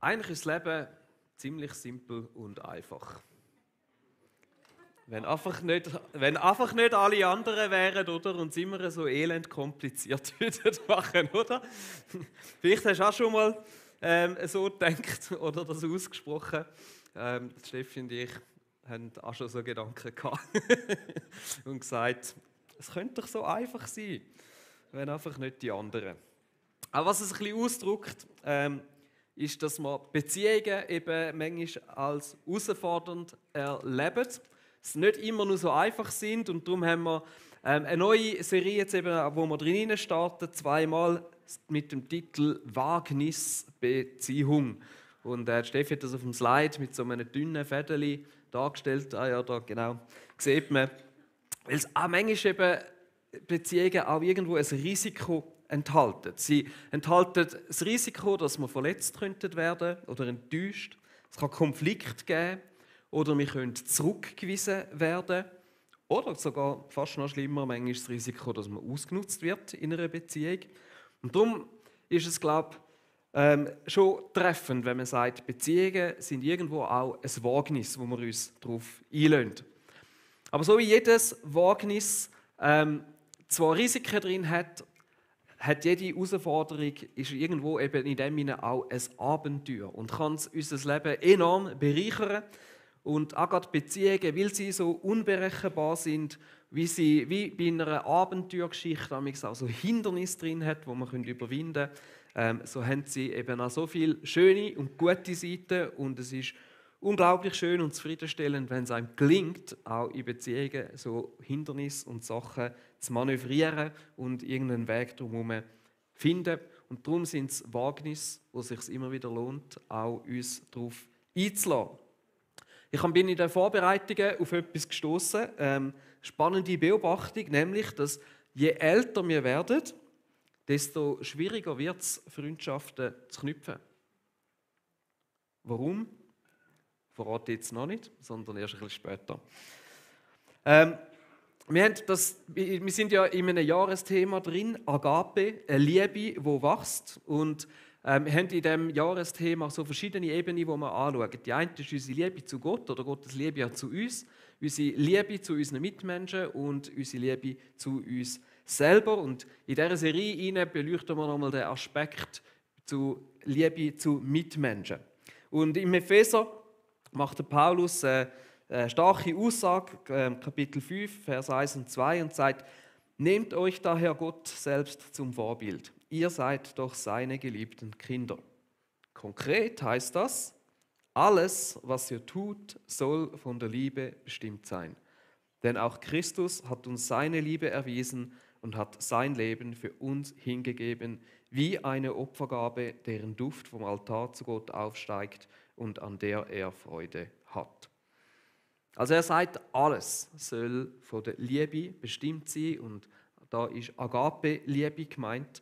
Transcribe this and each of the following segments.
Eigentlich ist das Leben ziemlich simpel und einfach. Wenn einfach nicht alle anderen wären, oder? Und es immer so elend kompliziert würden machen, oder? Vielleicht hast du auch schon mal so gedacht oder das ausgesprochen. Steffi und ich haben auch schon so Gedanken gehabt und gesagt, es könnte doch so einfach sein, wenn einfach nicht die anderen. Aber was es ein bisschen ausdrückt, ist, dass wir Beziehungen eben manchmal als herausfordernd erleben. Es nicht immer nur so einfach sind und darum haben wir eine neue Serie jetzt eben, wo wir drin starten, zweimal mit dem Titel Wagnisbeziehung. Und Steffi hat das auf dem Slide mit so einem dünnen Fädeli dargestellt. Ah ja, da genau, sieht man. Weil es auch manchmal eben Beziehungen auch irgendwo ein Risiko enthalten. Sie enthalten das Risiko, dass wir verletzt könnten werden oder enttäuscht. Es kann Konflikt geben oder wir können zurückgewiesen werden. Oder sogar, fast noch schlimmer, manchmal das Risiko, dass man ausgenutzt wird in einer Beziehung. Und darum ist es, glaube ich, schon treffend, wenn man sagt, Beziehungen sind irgendwo auch ein Wagnis, wo wir uns darauf einlassen. Aber so wie jedes Wagnis zwar Risiken drin hat jede Herausforderung ist irgendwo eben in dem Sinne auch ein Abenteuer und kann unser Leben enorm bereichern. Und auch gerade Beziehungen, weil sie so unberechenbar sind, wie bei einer Abenteuergeschichte auch so Hindernisse drin hat, die man überwinden können, so haben sie eben auch so viele schöne und gute Seiten und es ist unglaublich schön und zufriedenstellend, wenn es einem gelingt, auch in Beziehungen so Hindernisse und Sachen zu manövrieren und irgendeinen Weg drumherum finden. Und darum sind es Wagnisse, wo es sich immer wieder lohnt, auch uns darauf einzulassen. Ich bin in den Vorbereitungen auf etwas gestoßen, spannende Beobachtung, nämlich, dass je älter wir werden, desto schwieriger wird es, Freundschaften zu knüpfen. Warum? Verrate ich jetzt noch nicht, sondern erst ein bisschen später. Wir sind ja in einem Jahresthema drin, Agape, eine Liebe, die wächst. Und wir haben in diesem Jahresthema so verschiedene Ebenen, die wir anschauen. Die eine ist unsere Liebe zu Gott oder Gottes Liebe ja zu uns, unsere Liebe zu unseren Mitmenschen und unsere Liebe zu uns selber. Und in dieser Serie beleuchten wir nochmal den Aspekt zu Liebe zu Mitmenschen. Und im Epheser macht der Paulus eine starke Aussage, Kapitel 5, Vers 1 und 2, und sagt: Nehmt euch daher Gott selbst zum Vorbild. Ihr seid doch seine geliebten Kinder. Konkret heißt das, alles, was ihr tut, soll von der Liebe bestimmt sein. Denn auch Christus hat uns seine Liebe erwiesen und hat sein Leben für uns hingegeben, wie eine Opfergabe, deren Duft vom Altar zu Gott aufsteigt und an der er Freude hat. Also er sagt, alles soll von der Liebe bestimmt sein und da ist Agape-Liebe gemeint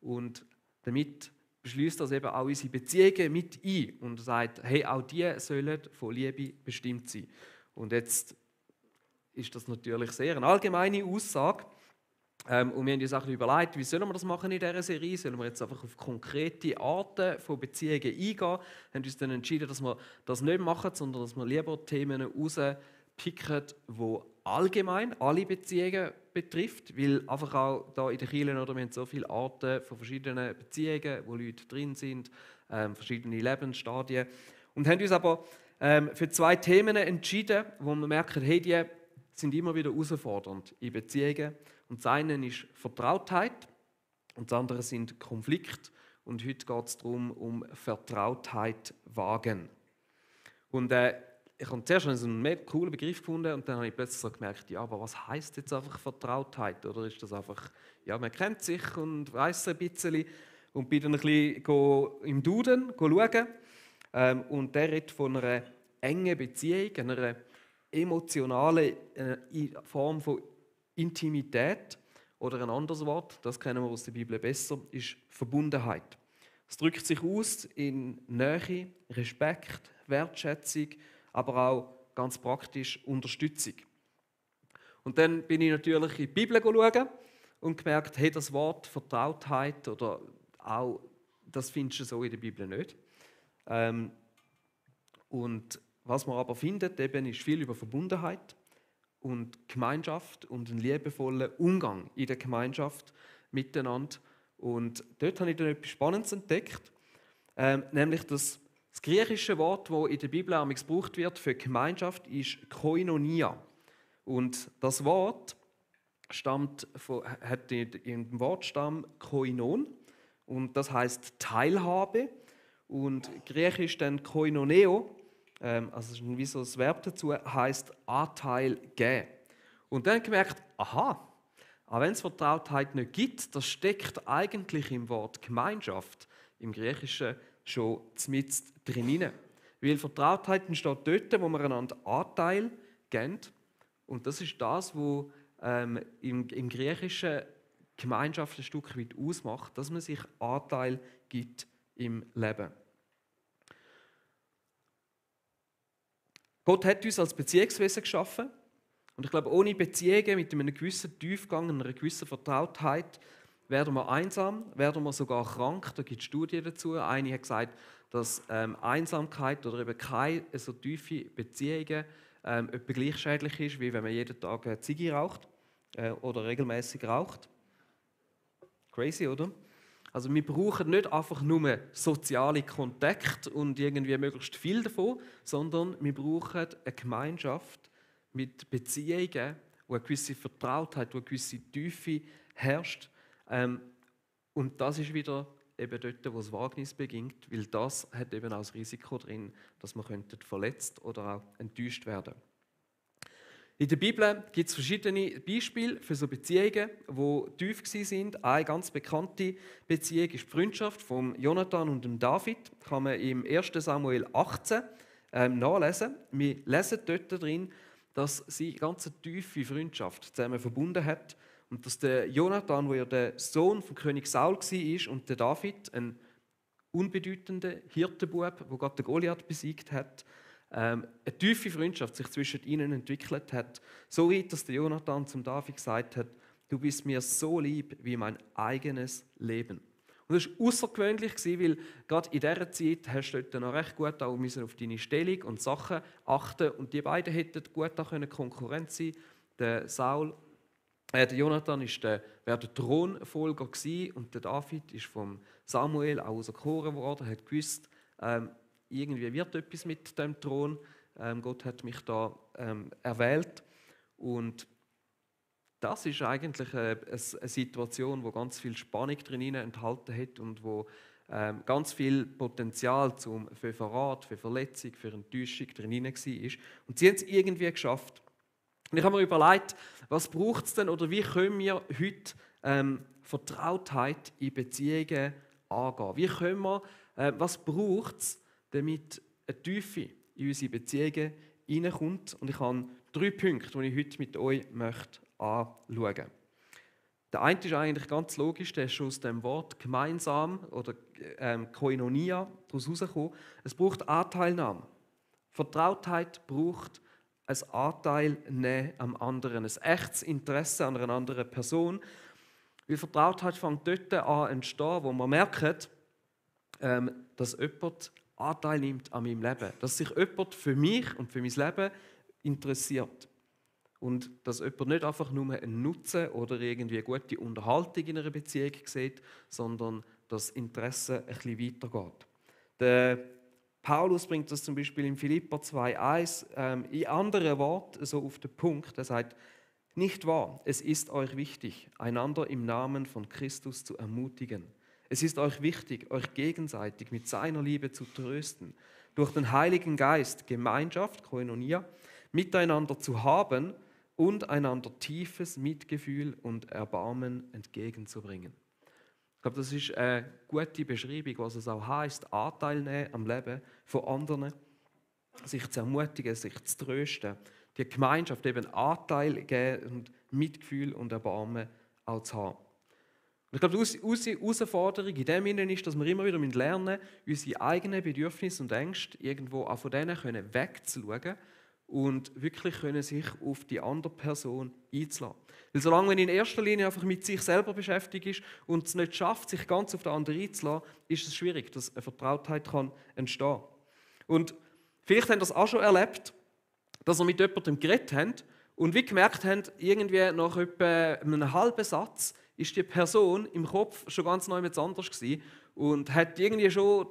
und damit beschließt das eben auch unsere Beziehungen mit ein und sagt, hey, auch die sollen von Liebe bestimmt sein. Und jetzt ist das natürlich sehr eine allgemeine Aussage. Und wir haben uns auch überlegt, wie sollen wir das machen in dieser Serie? Sollen wir jetzt einfach auf konkrete Arten von Beziehungen eingehen? Wir haben uns dann entschieden, dass wir das nicht machen, sondern dass wir lieber Themen rauspicken, die allgemein alle Beziehungen betrifft. Weil einfach auch da in den Kirchen, oder wir haben so viele Arten von verschiedenen Beziehungen, wo Leute drin sind, verschiedene Lebensstadien. Und haben uns aber für zwei Themen entschieden, wo wir merken, hey, die sind immer wieder herausfordernd in Beziehungen. Und das eine ist Vertrautheit und das andere sind Konflikt. Und heute geht es darum, um Vertrautheit wagen. Und ich habe zuerst einen mega coolen Begriff gefunden und dann habe ich plötzlich so gemerkt, ja, aber was heisst jetzt einfach Vertrautheit? Oder ist das einfach, ja, man kennt sich und weiss ein bisschen und bin dann ein bisschen im Duden schauen. Und der redet von einer engen Beziehung, einer emotionalen Form von Intimität oder ein anderes Wort, das kennen wir aus der Bibel besser, ist Verbundenheit. Es drückt sich aus in Nähe, Respekt, Wertschätzung, aber auch ganz praktisch Unterstützung. Und dann bin ich natürlich in die Bibel schauen und gemerkt, hey, das Wort Vertrautheit oder auch, das findest du so in der Bibel nicht. Und was man aber findet, eben, ist viel über Verbundenheit und Gemeinschaft und einen liebevollen Umgang in der Gemeinschaft miteinander. Und dort habe ich dann etwas Spannendes entdeckt, nämlich das griechische Wort, das in der Bibel auch gebraucht wird für Gemeinschaft, ist Koinonia. Und das Wort hat im Wortstamm Koinon und das heißt Teilhabe. Und griechisch dann Koinoneo, also wie so das Verb dazu, heißt Anteil geben. Und dann gemerkt, aha, auch wenn es Vertrautheit nicht gibt, das steckt eigentlich im Wort Gemeinschaft im Griechischen schon mitten drin. Weil Vertrautheit entsteht dort, wo man einander Anteil geben. Und das ist das, was im Griechischen Gemeinschaft ein Stück weit ausmacht, dass man sich Anteil gibt im Leben. Gott hat uns als Beziehungswesen geschaffen. Und ich glaube, ohne Beziehungen mit einem gewissen Tiefgang, einer gewissen Vertrautheit, werden wir einsam, werden wir sogar krank. Da gibt es Studien dazu. Eine hat gesagt, dass Einsamkeit oder eben keine so tiefe Beziehungen etwa gleich schädlich ist, wie wenn man jeden Tag eine Zigarre raucht oder regelmäßig raucht. Crazy, oder? Also wir brauchen nicht einfach nur soziale Kontakte und irgendwie möglichst viel davon, sondern wir brauchen eine Gemeinschaft mit Beziehungen, wo eine gewisse Vertrautheit, wo eine gewisse Tiefe herrscht. Und das ist wieder eben dort, wo das Wagnis beginnt, weil das hat eben auch das Risiko drin, dass man verletzt oder auch enttäuscht werden. In der Bibel gibt es verschiedene Beispiele für so Beziehungen, die tief sind. Eine ganz bekannte Beziehung ist die Freundschaft von Jonathan und dem David. Das kann man im 1. Samuel 18 nachlesen. Wir lesen dort drin, dass sie eine ganz tiefe Freundschaft zusammen verbunden hat und dass der Jonathan, der ja der Sohn von König Saul war, und der David, ein unbedeutender Hirtenbub, der gerade den Goliath besiegt hat, eine tiefe Freundschaft sich zwischen ihnen entwickelt hat. So weit, dass der Jonathan zum David gesagt hat, du bist mir so lieb wie mein eigenes Leben. Und das war außergewöhnlich, weil gerade in dieser Zeit hast du dort noch recht gut auch auf deine Stellung und Sachen achten. Und die beiden hätten gut auch Konkurrenz sein können. Der Jonathan wäre der Thronfolger gewesen, und der David ist vom Samuel auch auserkoren worden, hat gewusst, irgendwie wird etwas mit dem Thron. Gott hat mich da erwählt. Und das ist eigentlich eine Situation, wo ganz viel Spannung drin enthalten hat und wo ganz viel Potenzial für Verrat, für Verletzung, für Enttäuschung drin war. Und sie haben es irgendwie geschafft. Und ich habe mir überlegt, was braucht es denn oder wie können wir heute Vertrautheit in Beziehungen angehen? Wie können wir, was braucht es, damit eine Tiefe in unsere Beziehungen hineinkommt? Und ich habe 3 Punkte, die ich heute mit euch möchte anschauen. Der eine ist eigentlich ganz logisch, der ist schon aus dem Wort gemeinsam oder Koinonia daraus herausgekommen. Es braucht Anteilnahme. Vertrautheit braucht ein Anteil nehmen am anderen, ein echtes Interesse an einer anderen Person. Weil Vertrautheit fängt dort an entstehen, wo man merkt, dass jemand Anteil nimmt an meinem Leben. Dass sich jemand für mich und für mein Leben interessiert. Und dass jemand nicht einfach nur einen Nutzen oder irgendwie gute Unterhaltung in einer Beziehung sieht, sondern das Interesse ein bisschen weitergeht. Der Paulus bringt das zum Beispiel in Philipper 2,1 in anderen Worten so auf den Punkt. Er sagt, nicht wahr, es ist euch wichtig, einander im Namen von Christus zu ermutigen. Es ist euch wichtig, euch gegenseitig mit seiner Liebe zu trösten, durch den Heiligen Geist Gemeinschaft, Koinonia, miteinander zu haben und einander tiefes Mitgefühl und Erbarmen entgegenzubringen. Ich glaube, das ist eine gute Beschreibung, was es auch heisst, Anteil nehmen am Leben von anderen, sich zu ermutigen, sich zu trösten, die Gemeinschaft eben Anteil geben und Mitgefühl und Erbarmen auch zu haben. Und ich glaube, unsere Herausforderung in dem Sinne ist, dass wir immer wieder lernen müssen, unsere eigenen Bedürfnisse und Ängste irgendwo auch von denen wegzuschauen und wirklich können sich auf die andere Person einzulassen. Weil solange man in erster Linie einfach mit sich selber beschäftigt ist und es nicht schafft, sich ganz auf den anderen einzulassen, ist es schwierig, dass eine Vertrautheit entstehen kann. Und vielleicht habt ihr das auch schon erlebt, dass ihr mit jemandem geredet habt und wie gemerkt habt, irgendwie nach etwa einem halben Satz ist die Person im Kopf schon ganz neu mit anders gewesen und hat irgendwie schon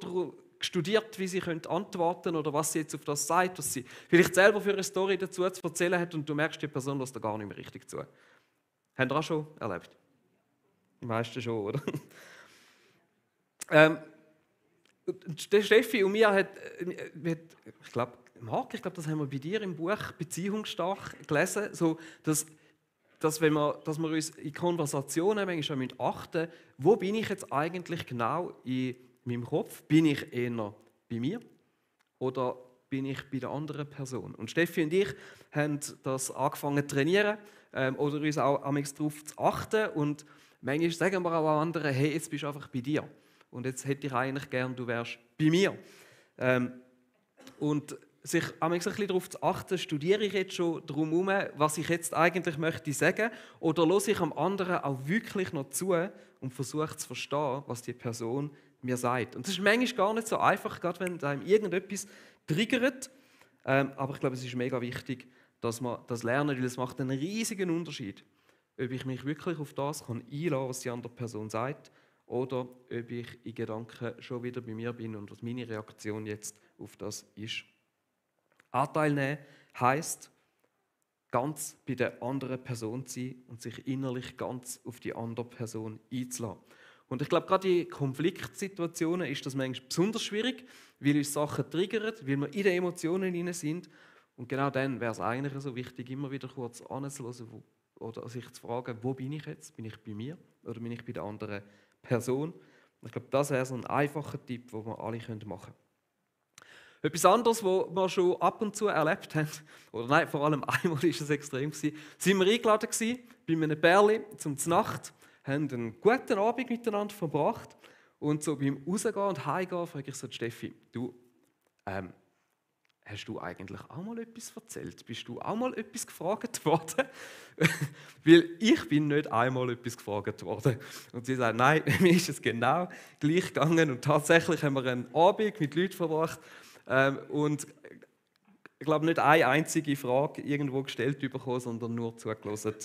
studiert, wie sie antworten könnte oder was sie jetzt auf das sagt, was sie vielleicht selber für eine Story dazu zu erzählen hat und du merkst, die Person lässt da gar nicht mehr richtig zu. Habt ihr auch schon erlebt? Die meisten schon, oder? Der Steffi und mir ich glaube, Marc, das haben wir bei dir im Buch «Beziehungsstark» gelesen, so, dass wir uns in Konversationen manchmal achten müssen, wo bin ich jetzt eigentlich genau in meinem Kopf? Bin ich eher bei mir oder bin ich bei der anderen Person? Und Steffi und ich haben das angefangen zu trainieren oder uns auch darauf zu achten und manchmal sagen wir auch anderen, hey, jetzt bist du einfach bei dir und jetzt hätte ich eigentlich gern, du wärst bei mir. Und sich ein bisschen darauf zu achten, studiere ich jetzt schon darum herum, was ich jetzt eigentlich möchte sagen, oder höre ich am anderen auch wirklich noch zu und versuche zu verstehen, was die Person mir sagt. Und das ist manchmal gar nicht so einfach, gerade wenn einem irgendetwas triggert. Aber ich glaube, es ist mega wichtig, dass man das lernen, weil es macht einen riesigen Unterschied, ob ich mich wirklich auf das einlassen kann, was die andere Person sagt, oder ob ich in Gedanken schon wieder bei mir bin und was meine Reaktion jetzt auf das ist. Anteil nehmen heisst, ganz bei der anderen Person zu sein und sich innerlich ganz auf die andere Person einzulassen. Und ich glaube, gerade in Konfliktsituationen ist das manchmal besonders schwierig, weil uns Sachen triggern, weil wir in den Emotionen hinein sind. Und genau dann wäre es eigentlich so wichtig, immer wieder kurz anzuhören oder sich zu fragen, wo bin ich jetzt? Bin ich bei mir oder bin ich bei der anderen Person? Und ich glaube, das wäre so ein einfacher Tipp, den wir alle machen können. Etwas anderes, was wir schon ab und zu erlebt haben, oder nein, vor allem einmal war es extrem, sind wir eingeladen bei einem Pärchen zum Nacht, haben einen guten Abend miteinander verbracht und so beim Rausgehen und Heimgehen frage ich so die Steffi, du, hast du eigentlich auch mal etwas erzählt? Bist du auch mal etwas gefragt worden? Weil ich bin nicht einmal etwas gefragt worden. Und sie sagt, nein, mir ist es genau gleich gegangen und tatsächlich haben wir einen Abend mit Leuten verbracht, und ich glaube, nicht eine einzige Frage irgendwo gestellt bekommen, sondern nur zugelassen.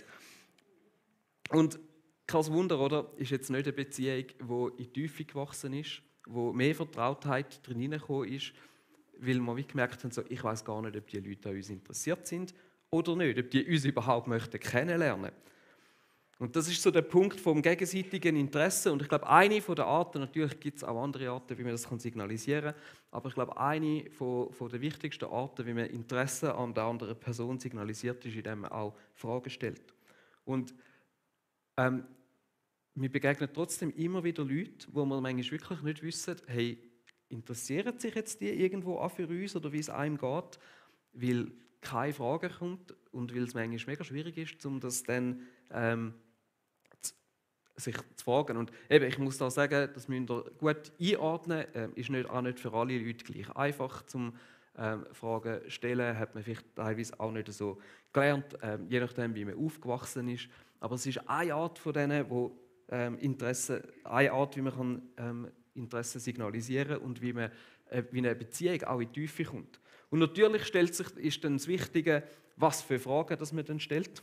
Und kein Wunder, oder? Ist jetzt nicht eine Beziehung, die in die Tiefe gewachsen ist, wo mehr Vertrautheit drin hineingekommen ist, weil wir wie gemerkt haben, so, ich weiß gar nicht, ob die Leute an uns interessiert sind oder nicht, ob die uns überhaupt kennenlernen möchten. Und das ist so der Punkt vom gegenseitigen Interesse. Und ich glaube, eine der Arten, natürlich gibt es auch andere Arten, wie man das signalisieren kann, aber ich glaube, eine der wichtigsten Arten, wie man Interesse an der anderen Person signalisiert, ist, indem man auch Fragen stellt. Und wir begegnen trotzdem immer wieder Leute, wo wir manchmal wirklich nicht wissen, hey, interessieren sich jetzt die irgendwo auch für uns oder wie es einem geht, weil keine Frage kommt und weil es manchmal mega schwierig ist, um das dann sich zu fragen. Und eben, ich muss da sagen, das müsst ihr gut einordnen, ist auch nicht für alle Leute gleich einfach zum Fragen stellen, hat man vielleicht teilweise auch nicht so gelernt, je nachdem, wie man aufgewachsen ist. Aber es ist eine Art von denen, wo eine Art, wie man Interesse signalisieren kann und wie eine Beziehung auch in die Tiefe kommt. Und natürlich ist dann das Wichtige, was für Fragen das man dann stellt,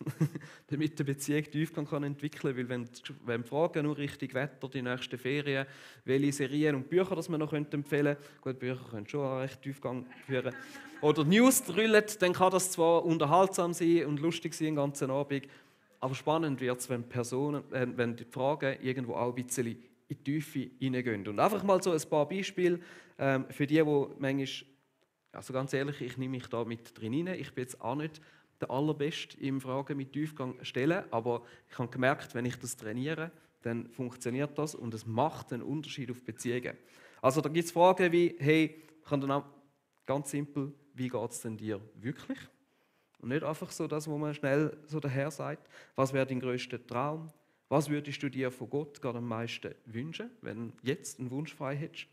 damit die Beziehung Tiefgang kann entwickeln kann. Weil wenn Fragen nur richtig Wetter, die nächsten Ferien, welche Serien und Bücher das man noch empfehlen könnte, gut, Bücher können schon einen recht Tiefgang führen, oder News drüllen, dann kann das zwar unterhaltsam sein und lustig sein den ganzen Abend, aber spannend wird es, wenn die Fragen irgendwo auch ein bisschen in die Tiefe hineingehen. Und einfach mal so ein paar Beispiele für die manchmal, also ganz ehrlich, ich nehme mich da mit drin rein. Ich bin jetzt auch nicht der Allerbeste im Fragen mit Tiefgang stellen, aber ich habe gemerkt, wenn ich das trainiere, dann funktioniert das und es macht einen Unterschied auf Beziehungen. Also da gibt es Fragen wie, hey, ich kann dann auch ganz simpel, wie geht es denn dir wirklich? Und nicht einfach so das, was man schnell so daher sagt. Was wäre dein grösster Traum? Was würdest du dir von Gott gerade am meisten wünschen, wenn du jetzt einen Wunsch frei hättest?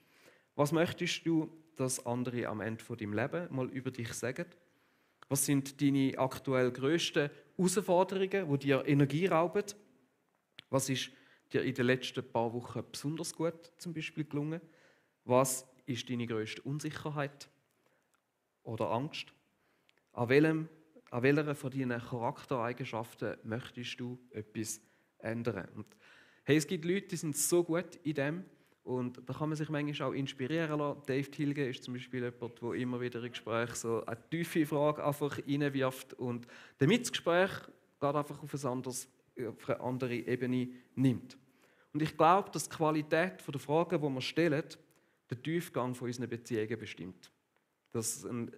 Was möchtest du, dass andere am Ende von deinem Leben mal über dich sagen? Was sind deine aktuell grössten Herausforderungen, die dir Energie rauben? Was ist dir in den letzten paar Wochen besonders gut zum Beispiel gelungen? Was ist deine grösste Unsicherheit oder Angst? An welcher von deinen Charaktereigenschaften möchtest du etwas ändern? Und hey, es gibt Leute, die sind so gut in dem und da kann man sich manchmal auch inspirieren lassen. Dave Tilge ist zum Beispiel jemand, der immer wieder in Gesprächen so eine tiefe Frage einfach reinwirft und damit das Gespräch gerade einfach auf eine andere Ebene nimmt. Und ich glaube, dass die Qualität der Fragen, die wir stellen, den Tiefgang von unseren Beziehungen bestimmt. Dass ein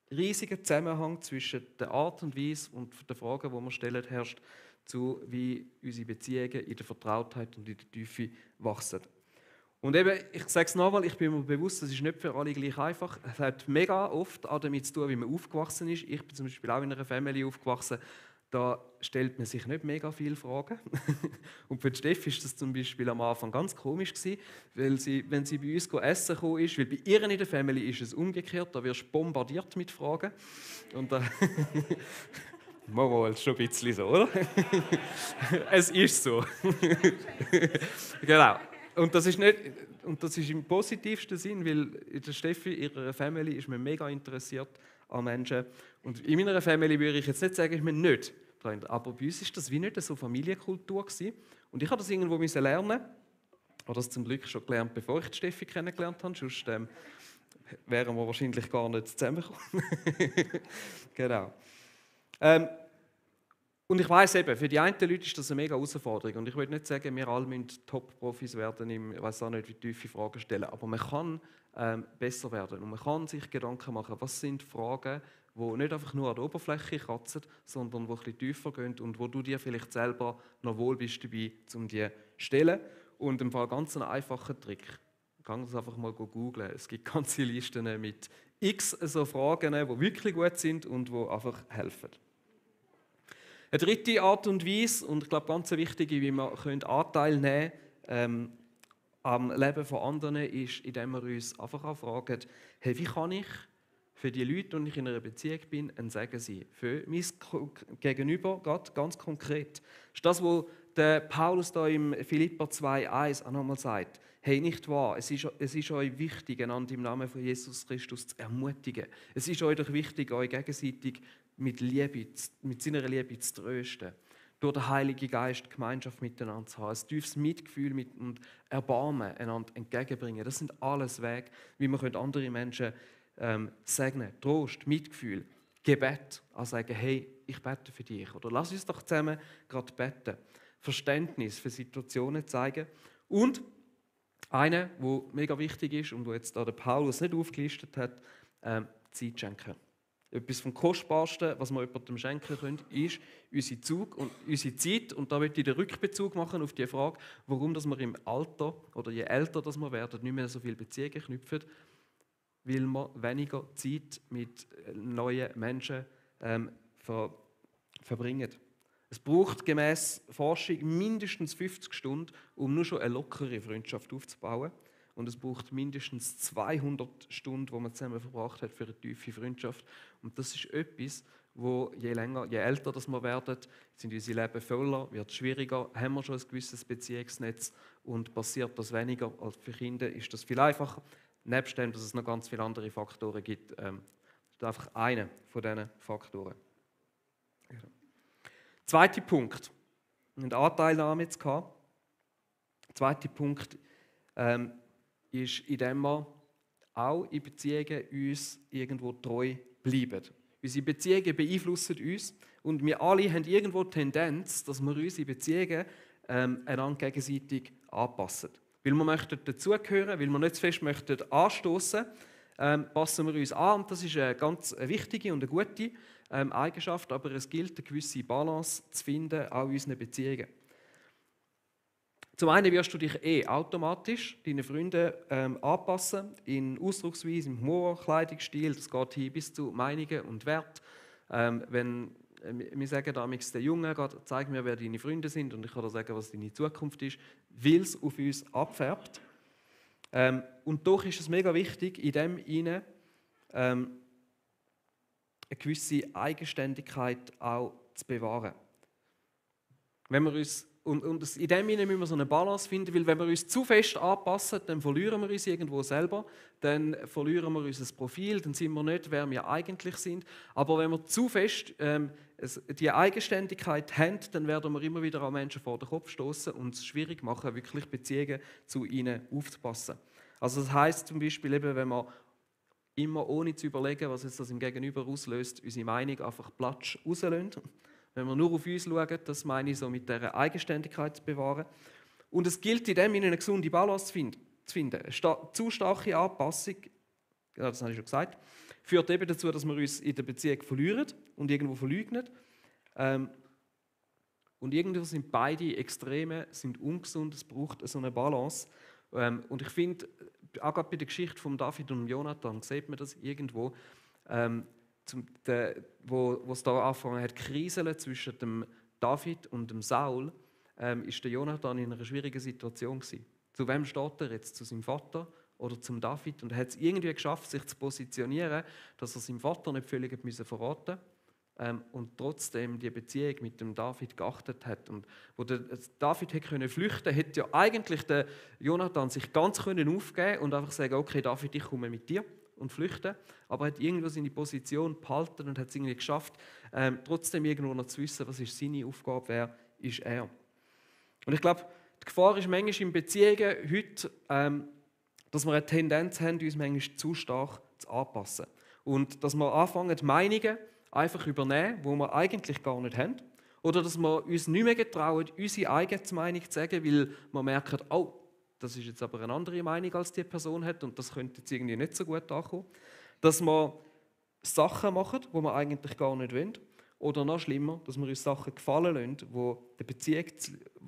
riesiger Zusammenhang zwischen der Art und Weise und den Fragen, die wir stellen, herrscht, zu wie unsere Beziehungen in der Vertrautheit und in der Tiefe wachsen. Und eben, ich sage es nochmal, ich bin mir bewusst, das ist nicht für alle gleich einfach. Es hat mega oft auch damit zu tun, wie man aufgewachsen ist. Ich bin zum Beispiel auch in einer Familie aufgewachsen, da stellt man sich nicht mega viele Fragen. Und für die Steffi war das zum Beispiel am Anfang ganz komisch gewesen, weil wenn sie bei uns essen gekommen ist, weil bei ihr in der Familie ist es umgekehrt, da wirst du bombardiert mit Fragen. Und da Mal, ist schon ein bisschen so, oder? Es ist so. Genau. Und das ist im positivsten Sinn, weil in der Steffi, ihrer Family, ist man mega interessiert an Menschen. Und in meiner Family würde ich jetzt nicht sagen, ich bin nicht dran. Aber bei uns war das wie nicht so Familienkultur gewesen. Und ich musste das irgendwo lernen. Ich habe das zum Glück schon gelernt, bevor ich die Steffi kennengelernt habe. Sonst wären wir wahrscheinlich gar nicht zusammengekommen. Genau. Und ich weiss eben, für die einen Leute ist das eine mega Herausforderung. Und ich will nicht sagen, wir alle müssen Top-Profis werden, ich weiß auch nicht, wie tiefe Fragen stellen. Aber man kann besser werden und man kann sich Gedanken machen, was sind Fragen, die nicht einfach nur an der Oberfläche kratzen, sondern die ein bisschen tiefer gehen und wo du dir vielleicht selber noch wohl bist dabei, um die zu stellen. Und im Fall ganz einen einfachen Trick. Ich kann das einfach mal googlen. Es gibt ganze Listen mit x so Fragen, die wirklich gut sind und die einfach helfen. Eine dritte Art und Weise, und ich glaube ganz wichtige, wie wir Anteil nehmen können am Leben von anderen, ist, indem wir uns einfach auch fragen, hey, wie kann ich für die Leute, die ich in einer Beziehung bin, ein Segen sein? Für mein Gegenüber, Gott, ganz konkret. Das ist das, was der Paulus da im Philipper 2,1 auch nochmal sagt. Hey, nicht wahr, es ist euch wichtig, einander im Namen von Jesus Christus zu ermutigen. Es ist euch doch wichtig, euch gegenseitig mit seiner Liebe zu trösten. Durch den Heiligen Geist Gemeinschaft miteinander zu haben. Ein tiefes Mitgefühl und Erbarmen einander entgegenbringen. Das sind alles Wege, wie man andere Menschen segnen. Trost, Mitgefühl, Gebet. Also sagen, hey, ich bete für dich. Oder lass uns doch zusammen gerade beten. Verständnis für Situationen zeigen. Und eine, die mega wichtig ist und wo jetzt da der Paulus nicht aufgelistet hat, Zeit schenken. Etwas vom Kostbarsten, was wir jemandem schenken können, ist unsere Zeit. Und da möchte ich den Rückbezug machen auf die Frage, warum dass wir im Alter oder je älter dass wir werden, nicht mehr so viele Beziehungen knüpfen, weil wir weniger Zeit mit neuen Menschen verbringen. Es braucht gemäss Forschung mindestens 50 Stunden, um nur schon eine lockere Freundschaft aufzubauen. Und es braucht mindestens 200 Stunden, die man zusammen verbracht hat für eine tiefe Freundschaft. Und das ist etwas, wo je älter das wir werden, sind unsere Leben voller, wird es schwieriger, haben wir schon ein gewisses Beziehungsnetz und passiert das weniger als für Kinder, ist das viel einfacher. Nebst dem, dass es noch ganz viele andere Faktoren gibt, ist einfach einer von diesen Faktoren. Zweiter Punkt. Eine Anteilnahme jetzt gehabt. Zweiter Punkt ist, indem wir auch in Beziehungen uns irgendwo treu bleiben. Unsere Beziehungen beeinflussen uns und wir alle haben irgendwo die Tendenz, dass wir unsere Beziehungen einander gegenseitig anpassen. Weil wir möchten dazugehören, weil wir nicht zu fest möchten anstoßen, passen wir uns an. Und das ist eine ganz wichtige und eine gute Eigenschaft, aber es gilt, eine gewisse Balance zu finden, auch in unseren Beziehungen. Zum einen wirst du dich automatisch deinen Freunden anpassen, in Ausdrucksweise, im Humor, Kleidungsstil, das geht hin bis zu Meinungen und Wert. Wenn wir sagen damals der Junge, zeig mir, wer deine Freunde sind und ich kann dir sagen, was deine Zukunft ist, weil es auf uns abfärbt. Und doch ist es mega wichtig, in dem hinein eine gewisse Eigenständigkeit auch zu bewahren. Wenn wir uns, und in dem Sinne müssen wir so eine Balance finden, weil wenn wir uns zu fest anpassen, dann verlieren wir uns irgendwo selber, dann verlieren wir unser Profil, dann sind wir nicht, wer wir eigentlich sind. Aber wenn wir zu fest die Eigenständigkeit haben, dann werden wir immer wieder an Menschen vor den Kopf stoßen und es schwierig machen, wirklich Beziehungen zu ihnen aufzupassen. Also das heisst zum Beispiel, eben, wenn wir immer ohne zu überlegen, was jetzt das im Gegenüber auslöst, unsere Meinung einfach platsch rauslassen. Wenn wir nur auf uns schauen, das meine ich so mit dieser Eigenständigkeit zu bewahren. Und es gilt in dem Sinne eine gesunde Balance zu finden. Eine zu starke Anpassung, ja, das habe ich schon gesagt, führt eben dazu, dass wir uns in der Beziehung verlieren und irgendwo verleugnen. Und irgendwo sind beide Extreme sind ungesund, es braucht so eine Balance. Und ich finde, auch gerade bei der Geschichte von David und Jonathan sieht man das irgendwo, wo es da angefangen hat, kriseln zwischen dem David und dem Saul, ist der Jonathan in einer schwierigen Situation gewesen. Zu wem steht er jetzt? Zu seinem Vater oder zum David? Und er hat es irgendwie geschafft, sich zu positionieren, dass er seinem Vater nicht völlig verraten musste und trotzdem die Beziehung mit dem David geachtet hat. Und wo der David hätte flüchten können, hätte ja eigentlich der Jonathan sich ganz aufgeben und einfach sagen, okay David, ich komme mit dir und flüchten, aber er hat irgendwo seine Position behalten und hat es irgendwie geschafft, trotzdem irgendwo noch zu wissen, was ist seine Aufgabe, wer ist er. Und ich glaube, die Gefahr ist manchmal in Beziehungen heute, dass wir eine Tendenz haben, uns manchmal zu stark zu anpassen. Und dass wir anfangen, Meinungen einfach übernehmen, die wir eigentlich gar nicht haben. Oder dass wir uns nicht mehr getrauen, unsere eigene Meinung zu sagen, weil wir merken, oh, das ist jetzt aber eine andere Meinung, als die Person hat und das könnte jetzt irgendwie nicht so gut ankommen. Dass wir Sachen machen, die wir eigentlich gar nicht wollen. Oder noch schlimmer, dass wir uns Sachen gefallen lassen,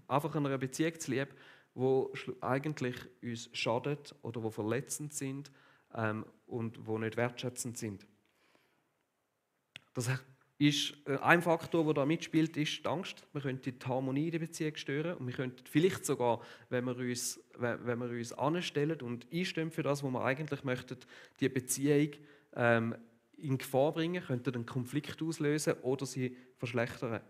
einfach einer Beziehung zu lieb, die eigentlich uns schadet oder die verletzend sind und die nicht wertschätzend sind. Das ist ein Faktor, der da mitspielt, ist die Angst. Wir könnten die Harmonie in der Beziehung stören und wir könnten vielleicht sogar, wenn wir uns anstellen und einstehen für das, was wir eigentlich möchten, die Beziehung in Gefahr bringen, könnten einen Konflikt auslösen oder sie verschlechtern.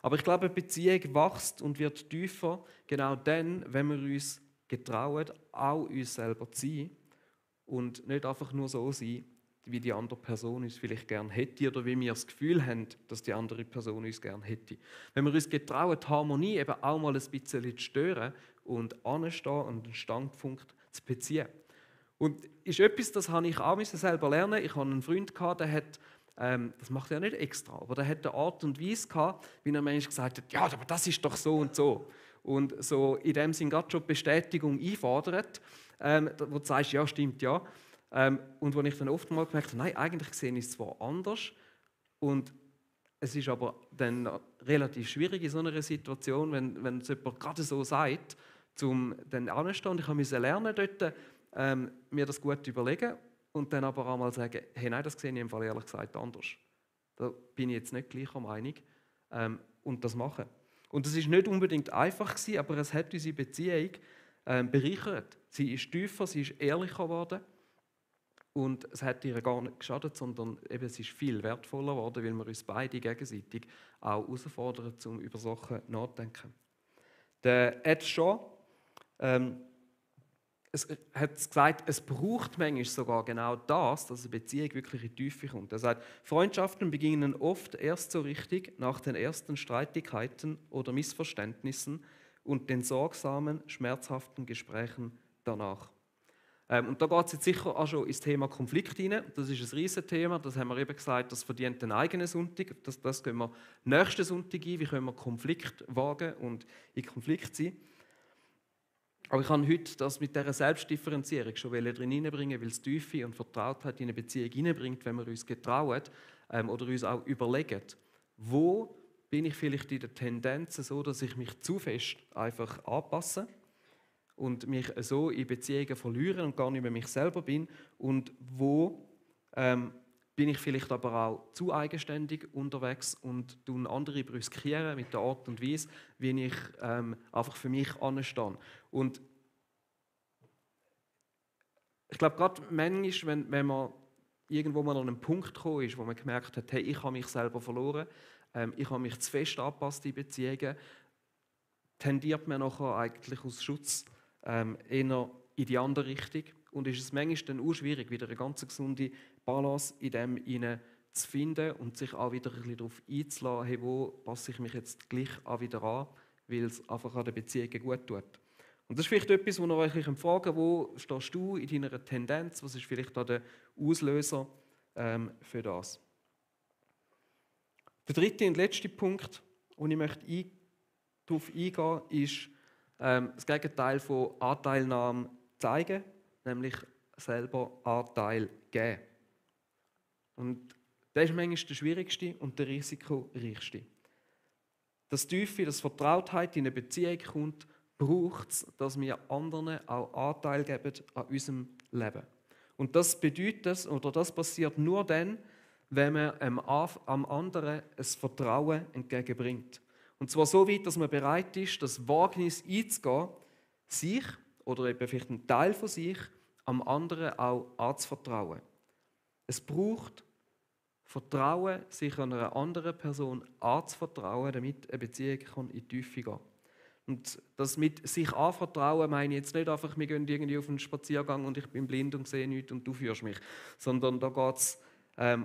Aber ich glaube, eine Beziehung wächst und wird tiefer, genau dann, wenn wir uns getrauen, auch uns selber zu sein und nicht einfach nur so sein, wie die andere Person uns vielleicht gerne hätte oder wie wir das Gefühl haben, dass die andere Person uns gerne hätte. Wenn wir uns getrauen, die Harmonie eben auch mal ein bisschen zu stören und anstehen und einen Standpunkt zu beziehen. Und ist etwas, das habe ich auch selber lernen. Ich hatte einen Freund, der hat, das macht er nicht extra, aber der hat eine Art und Weise gehabt, wie er manchmal gesagt hat, ja, aber das ist doch so und so. Und so in dem Sinn gerade schon Bestätigung einfordert, wo du sagst, ja, stimmt, ja. Und wo ich dann oft mal gemerkt habe, nein, eigentlich sehe ich es zwar anders und es ist aber dann relativ schwierig in so einer Situation, wenn es jemand gerade so sagt, zum dann anzustehen. Und ich musste lernen, dort mir das gut überlegen und dann aber auch mal sagen, hey, nein, das sehe ich im Fall ehrlich gesagt anders. Da bin ich jetzt nicht gleicher Meinung und das machen. Und das ist nicht unbedingt einfach gewesen, aber es hat unsere Beziehung bereichert. Sie ist tiefer, sie ist ehrlicher geworden. Und es hat ihr gar nicht geschadet, sondern eben, es ist viel wertvoller geworden, weil wir uns beide gegenseitig auch herausfordern, um über Sachen nachzudenken. Der Ed Shaw hat gesagt, es braucht manchmal sogar genau das, dass eine Beziehung wirklich in die Tiefe kommt. Er sagt, Freundschaften beginnen oft erst so richtig nach den ersten Streitigkeiten oder Missverständnissen und den sorgsamen, schmerzhaften Gesprächen danach. Und da geht es jetzt sicher auch schon ins Thema Konflikt hinein. Das ist ein riesiges Thema, das haben wir eben gesagt, das verdient einen eigenen Sonntag. Das gehen wir nächsten Sonntag ein, wie können wir Konflikt wagen und in Konflikt sein. Aber ich kann heute das mit dieser Selbstdifferenzierung schon drin hineinbringen, weil es Tiefe und Vertrautheit in eine Beziehung hineinbringt, wenn wir uns getrauen oder uns auch überlegen, wo bin ich vielleicht in der Tendenz so, dass ich mich zu fest einfach anpasse und mich so in Beziehungen verliere und gar nicht mehr mich selber bin und wo bin ich vielleicht aber auch zu eigenständig unterwegs und andere brüskieren mit der Art und Weise, wie ich einfach für mich anstehe. Und ich glaube, gerade manchmal, wenn man irgendwo mal an einen Punkt gekommen ist, wo man gemerkt hat, hey, ich habe mich selber verloren, ich habe mich zu fest angepasst in Beziehungen, tendiert man nachher eigentlich aus Schutz eher in die andere Richtung und ist es manchmal dann auch schwierig, wieder eine ganz gesunde Balance in dem hinein zu finden und sich auch wieder ein bisschen darauf einzulassen, hey, wo passe ich mich jetzt gleich auch wieder an, weil es einfach an den Beziehungen gut tut. Und das ist vielleicht etwas, wo ihr euch fragen könnt, wo stehst du in deiner Tendenz, was ist vielleicht da der Auslöser für das. Der dritte und letzte Punkt, wo ich möchte darauf eingehen, ist das Gegenteil von Anteilnahme zeigen, nämlich selber Anteil geben. Und das ist manchmal der schwierigste und der risikoreichste. Das Tiefe, das Vertrautheit in eine Beziehung kommt, braucht es, dass wir anderen auch Anteil geben an unserem Leben. Und das bedeutet, oder das passiert nur dann, wenn man am anderen ein Vertrauen entgegenbringt. Und zwar so weit, dass man bereit ist, das Wagnis einzugehen, sich oder eben vielleicht einen Teil von sich am anderen auch anzuvertrauen. Es braucht Vertrauen, sich einer anderen Person anzuvertrauen, damit eine Beziehung in die Tiefe gehen kann. Und das mit sich anvertrauen meine ich jetzt nicht einfach, wir gehen irgendwie auf einen Spaziergang und ich bin blind und sehe nichts und du führst mich, sondern da geht es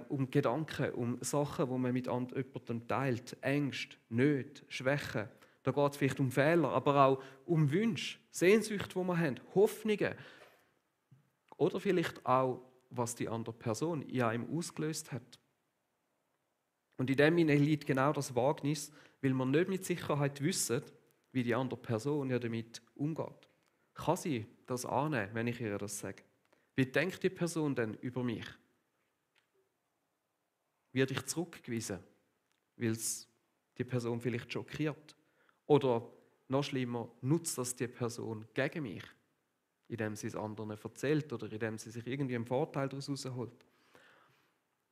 um Gedanken, um Sachen, die man mit jemandem teilt, Ängste, Nöte, Schwächen. Da geht es vielleicht um Fehler, aber auch um Wünsche, Sehnsüchte, die wir haben, Hoffnungen. Oder vielleicht auch, was die andere Person in einem ausgelöst hat. Und in dem liegt genau das Wagnis, weil wir nicht mit Sicherheit wissen, wie die andere Person ja damit umgeht. Kann sie das annehmen, wenn ich ihr das sage? Wie denkt die Person denn über mich? Werde ich zurückgewiesen, weil es die Person vielleicht schockiert? Oder noch schlimmer, nutzt das die Person gegen mich, indem sie es anderen erzählt oder indem sie sich irgendwie einen Vorteil daraus herausholt?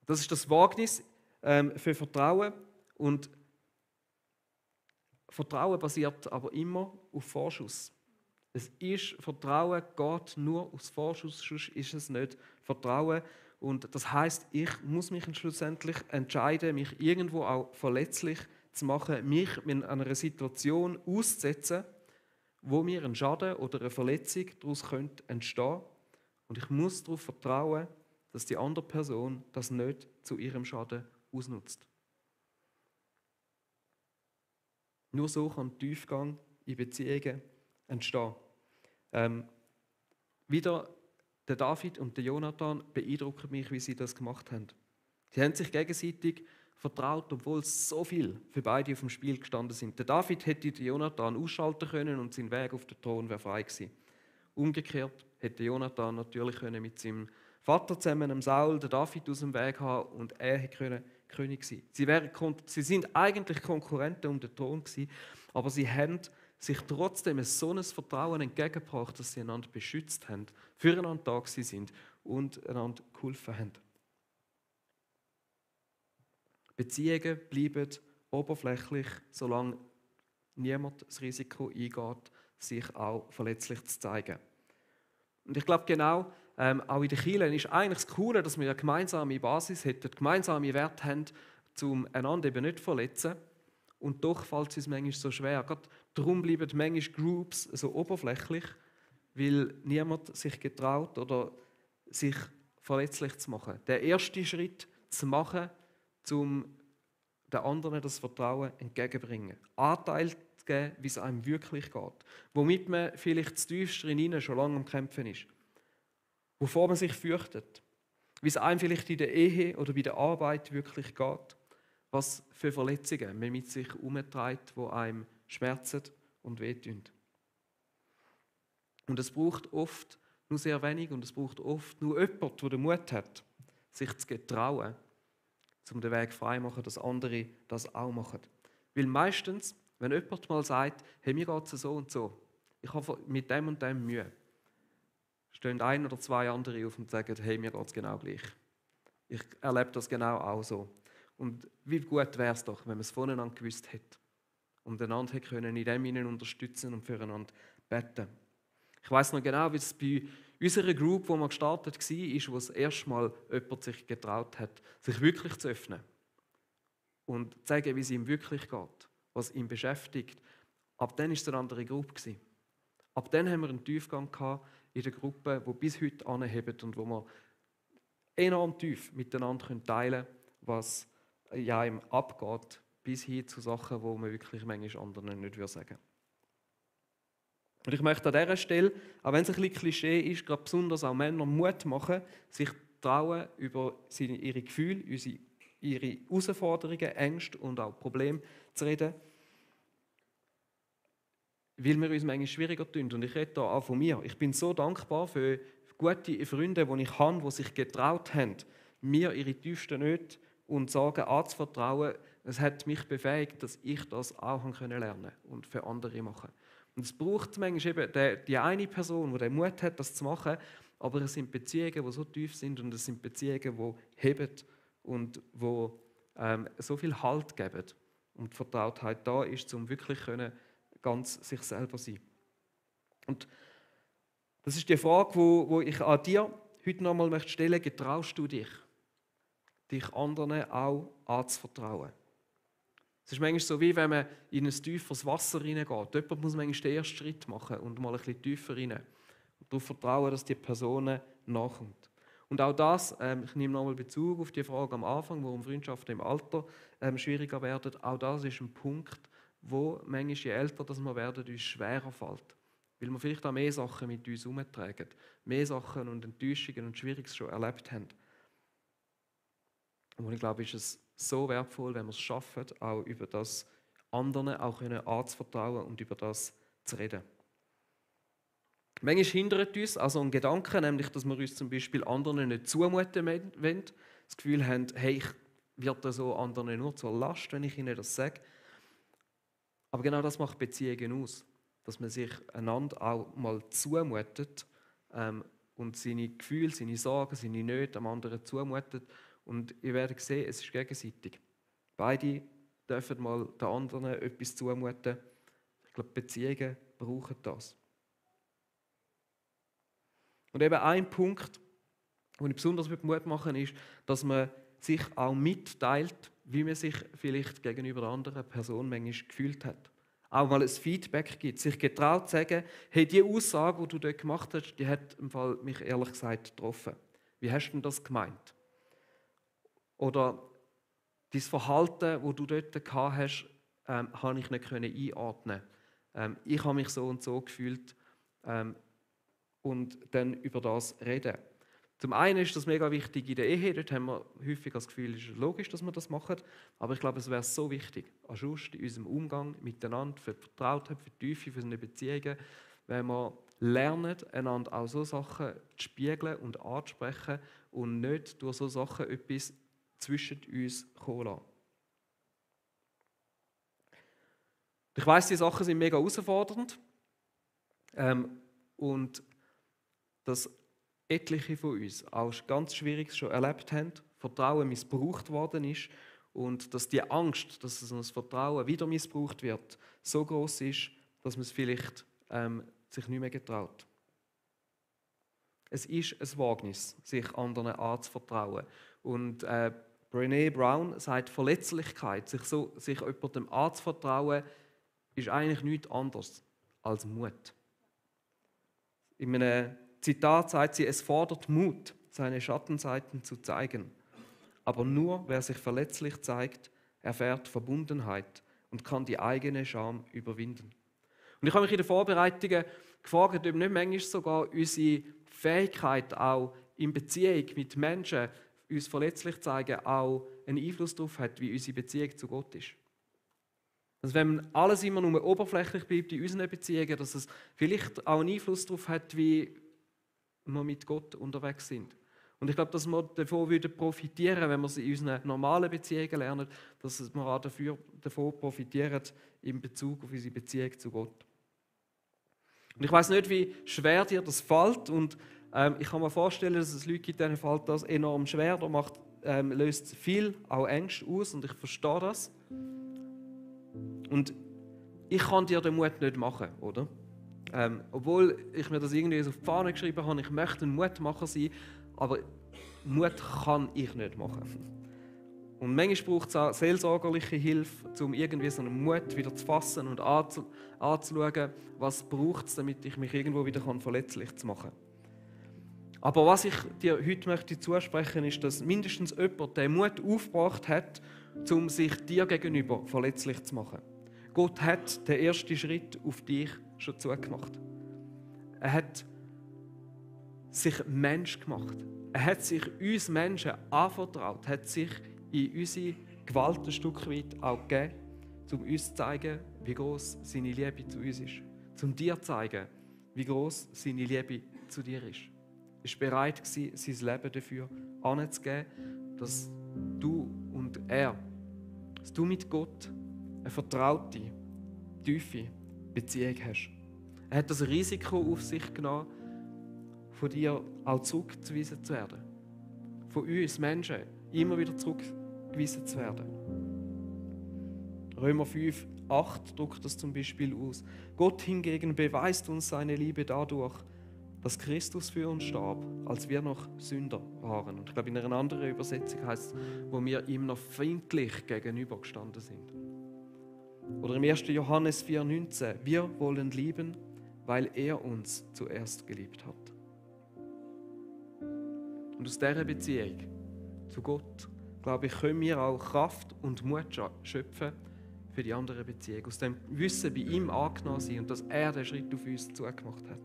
Das ist das Wagnis für Vertrauen. Und Vertrauen basiert aber immer auf Vorschuss. Vertrauen geht nur aus Vorschuss, sonst ist es nicht Vertrauen. Und das heißt, ich muss mich schlussendlich entscheiden, mich irgendwo auch verletzlich zu machen, mich in einer Situation auszusetzen, wo mir ein Schaden oder eine Verletzung daraus entstehen könnte. Und ich muss darauf vertrauen, dass die andere Person das nicht zu ihrem Schaden ausnutzt. Nur so kann Tiefgang in Beziehungen entstehen. Wieder der David und der Jonathan beeindrucken mich, wie sie das gemacht haben. Sie haben sich gegenseitig vertraut, obwohl so viel für beide auf dem Spiel gestanden sind. Der David hätte den Jonathan ausschalten können und sein Weg auf den Thron wäre frei gewesen. Umgekehrt hätte Jonathan natürlich mit seinem Vater zusammen, dem Saul, den David aus dem Weg haben und er hätte König sein. Sie sind eigentlich Konkurrenten um den Thron gewesen, aber sie haben sich trotzdem so ein Vertrauen entgegengebracht, dass sie einander beschützt haben, füreinander da sind und einander geholfen haben. Beziehungen bleiben oberflächlich, solange niemand das Risiko eingeht, sich auch verletzlich zu zeigen. Und ich glaube genau, auch in den Kirchen ist eigentlich das Coole, dass wir eine gemeinsame Basis hätten, gemeinsame Werte haben, um einander eben nicht zu verletzen. Und doch fällt es uns manchmal so schwer. Gerade darum bleiben manchmal Groups so oberflächlich, weil niemand sich getraut oder sich verletzlich zu machen. Der erste Schritt zu machen, um den anderen das Vertrauen entgegenzubringen. Anteil zu geben, wie es einem wirklich geht. Womit man vielleicht zu tiefst drin schon lange am Kämpfen ist. Wovor man sich fürchtet. Wie es einem vielleicht in der Ehe oder bei der Arbeit wirklich geht. Was für Verletzungen man mit sich herumträgt, die einem schmerzen und wehtun. Und es braucht oft nur sehr wenig und es braucht oft nur jemand, der den Mut hat, sich zu getrauen, um den Weg frei zu machen, dass andere das auch machen. Weil meistens, wenn jemand mal sagt, hey, mir geht es so und so, ich habe mit dem und dem Mühe, stehen ein oder zwei andere auf und sagen, hey, mir geht es genau gleich. Ich erlebe das genau auch so. Und wie gut wäre es doch, wenn man es voneinander gewusst hätte und einander hätte können in dem ihnen unterstützen und füreinander beten. Ich weiss noch genau, wie es bei Unsere Group, wo wir gestartet war, wo das erste Mal jemand sich getraut hat, sich wirklich zu öffnen und zu sagen, wie es ihm wirklich geht, was ihn beschäftigt. Ab dann war es eine andere Gruppe. Ab dann haben wir einen Tiefgang in der Gruppe, der bis heute anhebt und wo wir enorm tief miteinander teilen können, was ja ihm abgeht, bis hin zu Sachen, die man wirklich manchmal anderen nicht sagen würde. Und ich möchte an dieser Stelle, auch wenn es ein bisschen Klischee ist, gerade besonders auch Männer Mut machen, sich trauen, über ihre Gefühle, ihre Herausforderungen, Ängste und auch Probleme zu reden, weil wir uns manchmal schwieriger tun. Und ich rede hier auch von mir. Ich bin so dankbar für gute Freunde, die ich habe, die sich getraut haben, mir ihre tiefsten Nöte und Sorgen anzuvertrauen. Es hat mich befähigt, dass ich das auch lernen konnte und für andere machen. Und es braucht manchmal eben die eine Person, die den Mut hat, das zu machen, aber es sind Beziehungen, die so tief sind und es sind Beziehungen, die heben und die so viel Halt geben und die Vertrautheit da ist, um wirklich ganz sich selber zu sein. Und das ist die Frage, wo ich an dir heute nochmal stellen möchte. Getraust du dich anderen auch anzuvertrauen? Es ist manchmal so, wie wenn man in ein tieferes Wasser reingeht. Jemand muss manchmal den ersten Schritt machen und mal ein bisschen tiefer rein. Und darauf vertrauen, dass die Person nachkommt. Und auch das, ich nehme nochmal Bezug auf die Frage am Anfang, warum Freundschaften im Alter schwieriger werden. Auch das ist ein Punkt, wo manchmal, je älter das wir werden, uns schwerer fällt. Weil wir vielleicht auch mehr Sachen mit uns herumtragen. Mehr Sachen und Enttäuschungen und Schwieriges schon erlebt haben. Und ich glaube, ist es so wertvoll, wenn wir es schaffen, auch über das anderen auch anzuvertrauen und über das zu reden. Manchmal hindert uns also ein Gedanke, nämlich, dass wir uns zum Beispiel anderen nicht zumuten wollen. Das Gefühl haben, hey, ich werde so anderen nur zur Last, wenn ich ihnen das sage. Aber genau das macht Beziehungen aus. Dass man sich einander auch mal zumutet und seine Gefühle, seine Sorgen, seine Nöte am anderen zumutet. Und ihr werdet sehen, es ist gegenseitig. Beide dürfen mal den anderen etwas zumuten. Ich glaube, Beziehungen brauchen das. Und eben ein Punkt, den ich besonders Mut machen will, ist, dass man sich auch mitteilt, wie man sich vielleicht gegenüber der anderen Person manchmal gefühlt hat. Auch mal ein Feedback gibt, sich getraut zu sagen, hey, die Aussage, die du dort gemacht hast, die hat im Fall mich ehrlich gesagt getroffen. Wie hast du denn das gemeint? Oder dein Verhalten, das du dort gehabt hast, habe ich nicht einordnen können. Ich habe mich so und so gefühlt und dann über das reden. Zum einen ist das mega wichtig in der Ehe, dort haben wir häufig das Gefühl, es ist logisch, dass wir das machen, aber ich glaube, es wäre so wichtig, in unserem Umgang miteinander, für die Vertrautheit, für die Tiefe, für unsere Beziehungen, wenn wir lernen, einander auch so Sachen zu spiegeln und anzusprechen und nicht durch so Sachen etwas zwischen uns kommen lassen. Ich weiss, die Sachen sind mega herausfordernd und dass etliche von uns auch ganz Schwieriges schon erlebt haben, Vertrauen missbraucht worden ist und dass die Angst, dass das Vertrauen wieder missbraucht wird, so groß ist, dass man es vielleicht sich nicht mehr getraut. Es ist ein Wagnis, sich anderen anzuvertrauen. Und Brené Brown sagt, Verletzlichkeit, sich jemandem anzuvertrauen, ist eigentlich nichts anderes als Mut. In einem Zitat sagt sie, es fordert Mut, seine Schattenseiten zu zeigen. Aber nur wer sich verletzlich zeigt, erfährt Verbundenheit und kann die eigene Scham überwinden. Und ich habe mich in den Vorbereitungen gefragt, ob nicht manchmal sogar unsere Fähigkeit, auch in Beziehung mit Menschen uns verletzlich zeigen, auch einen Einfluss darauf hat, wie unsere Beziehung zu Gott ist. Also wenn alles immer nur oberflächlich bleibt in unseren Beziehungen, dass es vielleicht auch einen Einfluss darauf hat, wie wir mit Gott unterwegs sind. Und ich glaube, dass wir davon profitieren würden, wenn wir es in unseren normalen Beziehungen lernen, dass wir auch davon profitieren in Bezug auf unsere Beziehung zu Gott. Und ich weiß nicht, wie schwer dir das fällt und ich kann mir vorstellen, dass es Leute gibt, denen fällt das enorm schwer, löst viel auch Ängste aus und ich verstehe das. Und ich kann dir den Mut nicht machen, oder? Obwohl ich mir das irgendwie so auf die Fahne geschrieben habe, ich möchte ein Mutmacher sein, aber Mut kann ich nicht machen. Und manchmal braucht es auch seelsorgerliche Hilfe, um irgendwie so einen Mut wieder zu fassen und anzuschauen, was braucht es, damit ich mich irgendwo wieder verletzlich zu machen kann. Aber was ich dir heute möchte zusprechen, ist, dass mindestens jemand den Mut aufgebracht hat, um sich dir gegenüber verletzlich zu machen. Gott hat den ersten Schritt auf dich schon zugemacht. Er hat sich Mensch gemacht. Er hat sich uns Menschen anvertraut, hat sich in unsere Gewalt ein Stück weit auch gegeben, um uns zu zeigen, wie groß seine Liebe zu uns ist. Um dir zu zeigen, wie groß seine Liebe zu dir ist. Er war bereit, sein Leben dafür anzugeben, dass du und er, dass du mit Gott eine vertraute, tiefe Beziehung hast. Er hat das Risiko auf sich genommen, von dir auch zurückgewiesen zu werden. Von uns Menschen immer wieder zurückgewiesen zu werden. Römer 5,8 drückt das zum Beispiel aus. Gott hingegen beweist uns seine Liebe dadurch, dass Christus für uns starb, als wir noch Sünder waren. Und ich glaube, in einer anderen Übersetzung heißt es, wo wir ihm noch feindlich gegenübergestanden sind. Oder im 1. Johannes 4,19. Wir wollen lieben, weil er uns zuerst geliebt hat. Und aus dieser Beziehung zu Gott, glaube ich, können wir auch Kraft und Mut schöpfen für die andere Beziehung. Aus dem Wissen, bei ihm angenommen sein und dass er den Schritt auf uns zugemacht hat.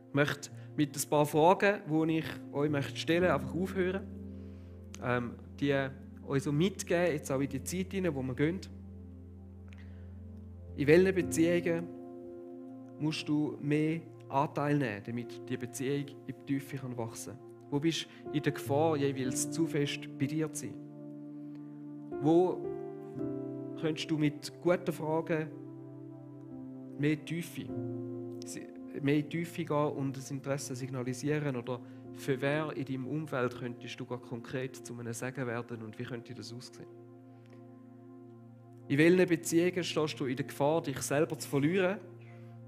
Ich möchte mit ein paar Fragen, die ich euch stellen möchte, einfach aufhören. Die euch so mitgeben, jetzt auch in die Zeit hinein, wo wir gehen. In welchen Beziehungen musst du mehr Anteil nehmen, damit die Beziehung in die Tiefe wachsen kann? Wo bist du in der Gefahr, jeweils zu fest bei dir zu sein? Wo könntest du mit guten Fragen mehr in die Tiefe gehen und das Interesse signalisieren? Oder für wer in deinem Umfeld könntest du konkret zu einem Segen werden und wie könnte das aussehen? In welchen Beziehungen stehst du in der Gefahr, dich selber zu verlieren?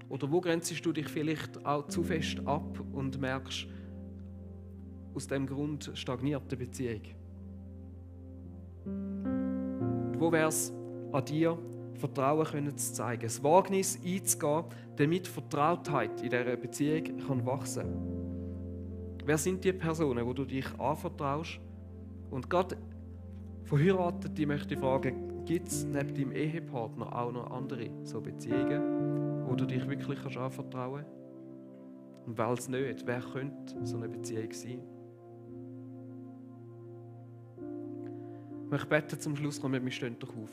Oder wo grenzt du dich vielleicht auch zu fest ab und merkst, aus diesem Grund stagniert die Beziehung? Wo wäre es an dir, Vertrauen zu zeigen, das Wagnis einzugehen, damit Vertrautheit in dieser Beziehung wachsen kann? Wer sind die Personen, wo du dich anvertraust? Und gerade Verheiratete möchte ich fragen, gibt es neben deinem Ehepartner auch noch andere so Beziehungen, wo du dich wirklich anvertrauen kannst? Und weil es nicht, wer könnte so eine Beziehung sein? Ich möchte beten zum Schluss kommen, wir stehen doch auf.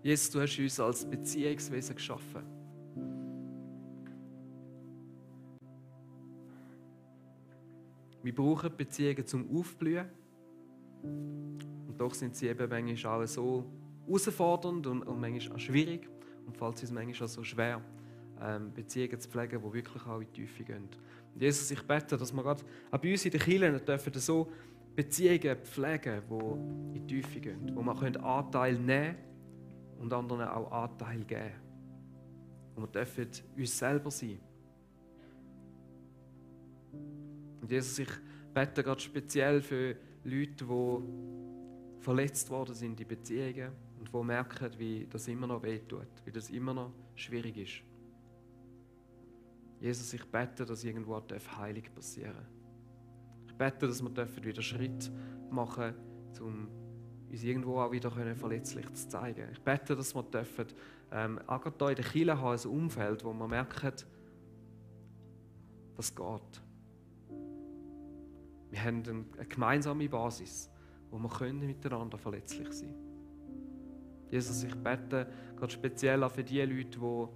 Jesus, du hast uns als Beziehungswesen geschaffen. Wir brauchen Beziehungen zum Aufblühen. Und doch sind sie eben manchmal auch so herausfordernd und manchmal auch schwierig. Und fällt es uns manchmal auch so schwer, Beziehungen zu pflegen, die wirklich auch in die Tiefe gehen. Und Jesus, ich bete, dass wir gerade auch bei uns in den Kirchen dürfen so Beziehungen pflegen, die in die Tiefe gehen, wo wir Anteil nehmen können und anderen auch Anteil geben. Und wir dürfen uns selber sein. Und Jesus, ich bete gerade speziell für Leute, die verletzt worden sind in Beziehungen und die merken, wie das immer noch wehtut, wie das immer noch schwierig ist. Jesus, ich bete, dass irgendwo Heilung passieren darf. Ich bete, dass wir wieder Schritt machen dürfen, um uns irgendwo auch wieder verletzlich zu zeigen. Ich bete, dass wir auch gerade hier in der Kirche haben, ein Umfeld, wo wir merken, das geht. Wir haben eine gemeinsame Basis, wo wir miteinander verletzlich sein können. Jesus, ich bete gerade speziell auch für die Leute, die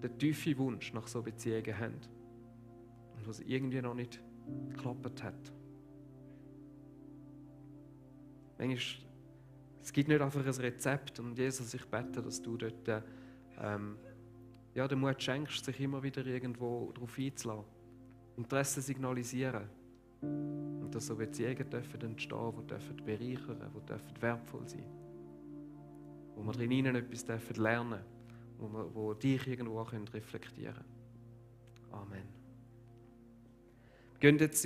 den tiefen Wunsch nach so Beziehungen haben und was irgendwie noch nicht geklappt hat. Manchmal, es gibt nicht einfach ein Rezept und Jesus, ich bete, dass du dort den Mut schenkst, sich immer wieder irgendwo darauf einzulassen. Interesse signalisieren und dass so Beziehungen dürfen entstehen, die dürfen bereichern, die dürfen wertvoll sein. Wo wir drinnen etwas dürfen lernen, wo dich irgendwo reflektieren können. Amen. Wir gehen jetzt